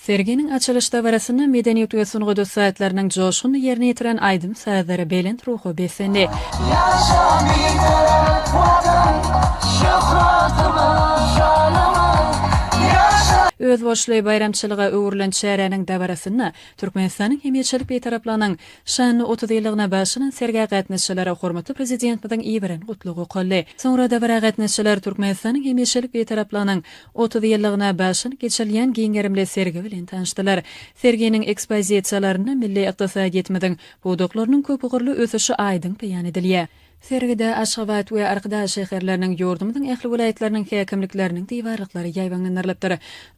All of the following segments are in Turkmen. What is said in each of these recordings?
Serginiň açylyş dabarasynda medeniýet we sungat ussatlarynyň joşgunly ýerine ýetiren aýdym-sazlary belent ruha beslendi. Ýaşa Bitarap Watan, şöhratymyz, şanymyz, ýaşa! Özboluşly baýramçylyga öwrülen çäräniň dabarasynda Türkmenistanyň hemişelik Bitaraplygynyň Şanly 30 ýyllygyna bagyşlanan sergä gatnaşyjylara hormatly Prezidentimiziň iberen Gutlagy okaldy. Soňra dabara gatnaşyjylar Türkmenistanyň hemişelik Bitaraplygynyň 30 ýyllygyna bagyşlanyp geçirilýän giň gerimli sergi bilen tanyşdylar. Serginiň ekspozisiýalarynda milli ykdysadyýetimiziň pudaklarynyň köpugurly ösüşi aýdyň beýan edilýär. Sergide Aşgabat we Arkadag şäherleriniň, ýurdumyzyň ähli welaýatlarynyň häkimlikleriniň diwarlyklary ýaýbaňlandyrylypdyr.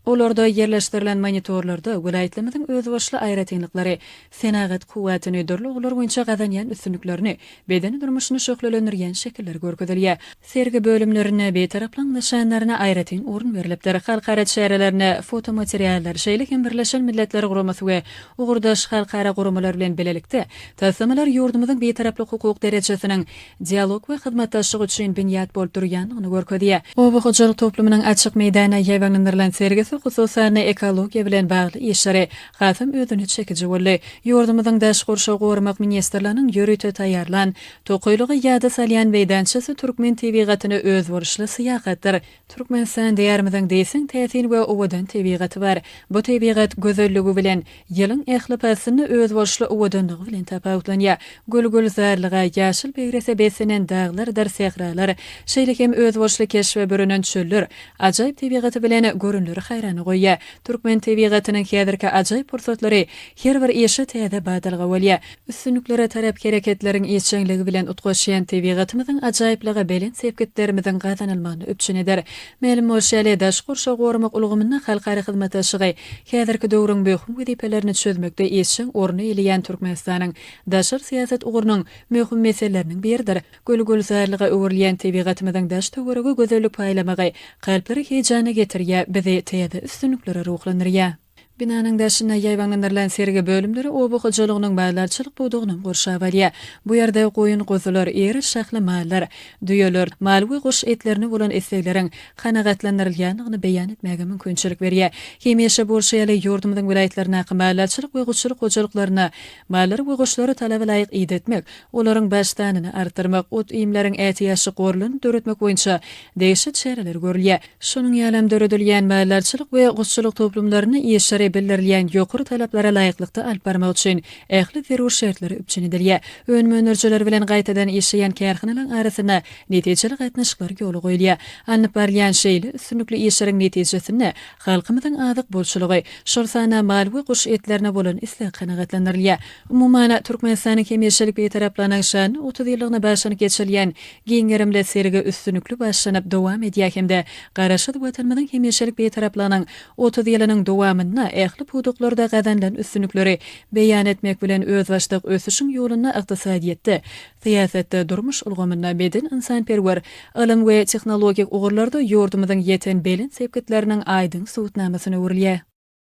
Olarda ýerleşdirilen monitorlarda welaýatlarymyzyň özboluşly aýratynlyklary, senagat kuwwatyny, dürli ugurlar boýunça gazanýan üstünliklerini, bedeni durmuşyny şöhlelendirýän şekiller görkezilýär. Sergi bölümlerinde Bitaraplygyň nyşanlaryna aýratyn orun berlipdir. Halkara çärelerine fotomateriallar, şeýle hem Birleşen Milletler Guramasy we ugurdaş halkara guramalar bilen bilelikde taslamalar ýurdumyzyň Bitaraplyk hukuk derejesiniň dialog we hyzmatdaşlyk üçin binýat bolup durýandygyny görkezýär. Oba hojalyk toplumynyň açyk meýdanda ýaýbaňlandyrylan sergisi, hususan-da, ekologiýa bilen bagly işleri hasam özüne çekiji boldy. Ýurdumyzyň Daşky gurşawy goramak ministrliginiň ýörite taýýarlan Tokaýlygy ýada salýan meýdançasy türkmen tebigatyna özboluşly syýahatdyr. Türkmenistan Diýarymyzyň diýseň täsin we owadan tebigaty bar. Bu tebigat gözelligi bilen, ýylyň ähli paslynda özboluşly owadanlygy bilen tapawutlanýar. Gül-gülzarlyga, ýaşyl begrese beslenen daglardyr sähralar, şeýle hem özboluşly keşbe bürenen çöller ajaýyp tebigaty bilen görenleri haýrana goýýar. Türkmen tebigatynyň häzirki ajaýyp pursatlary her bir işe täze badalga bolýar. Üstünliklere tarap hereketleriň işjeňligi bilen utgaşýan tebigatymyzyň ajaýyplygy belent sepgitlerimiziň gazanylmagyny üpjün eder. Mälim bolşy ýaly, daşky gurşawy goramak ulgamynda halkara hyzmatdaşlygy häzirki döwrüň möhüm wezipelerini çözmekde işjeň orun eýeleýän Türkmenistanyň daşary syýasat ugrunyň möhüm meseleleriniň biridir. Gül-gülzarlyga öwrülýän tebigatymyzyň daş-töwerege gözellik paýlamagy kalplary heýjana getirýär, bizi täze üstünliklere ruhlandyrýar. Binanyň daşynda ýaýbaňlandyrylan sergi bölümleri oba hojalygynyň maldarçylyk pudagynam gurşap alýar. Bu ýerde goýun-guzular, iri şahly mallar, düýeler, mal we guş etlerine bolan islegleriň kanagatlandyrylýandygyny beýan etmäge mümkinçilik berýär. Hemişe bolşy ýaly, ýurdumyzyň welaýatlaryndaky maldarçylyk we guşçulyk hojalyklarynda mallary we guşlary talaba laýyk idetmek, olaryň baş sanyny artdyrmak, ot-iýmleriň ätiýaçlyk gorlaryny döretmek boýunça degişli çäreler görülýär. Şonuň ýalam döredilýän maldarçylyk we guşçulyk toplumlarynda işleri bildirilýän ýokary talaplara laýyklykda alyp barmak üçin ähli zerur şertler üpjün edilýär. Önüm öndürijiler bilen gaýtadan işleýän kärhanalaryň arasynda netijeli gatnaşyklar ýola goýulýar. Alnyp barylýan şeýle üstünlikli işleriň netijesinde halkymyzyň azyk bolçulygy, şol sanda mal we guş etlerine bolan isleg kanagatlandyrylýar. Umuman, Türkmenistanyň hemişelik Bitaraplygynyň şanly 30 ýyllygyna bagyşlanyp geçirilýän Giň gerimli sergi üstünlikli başlanyp, dowam edýär hem-de Garaşsyz Watanymyzyň hemişelik Bitaraplygynyň 30 ýylynyň dowamynda ähli pudaklarda gazanylan üstünlikleri beýan etmek bilen özbaşdak ösüşiň ýolunda ykdysadyýetde, syýasatda, durmuş ulgamynda, medeni-ynsanperwer, ylym we tehnologik ugurlarda ýurdumyzyň ýeten belent sepgitleriniň aýdyň subutnamasyna öwrülýär.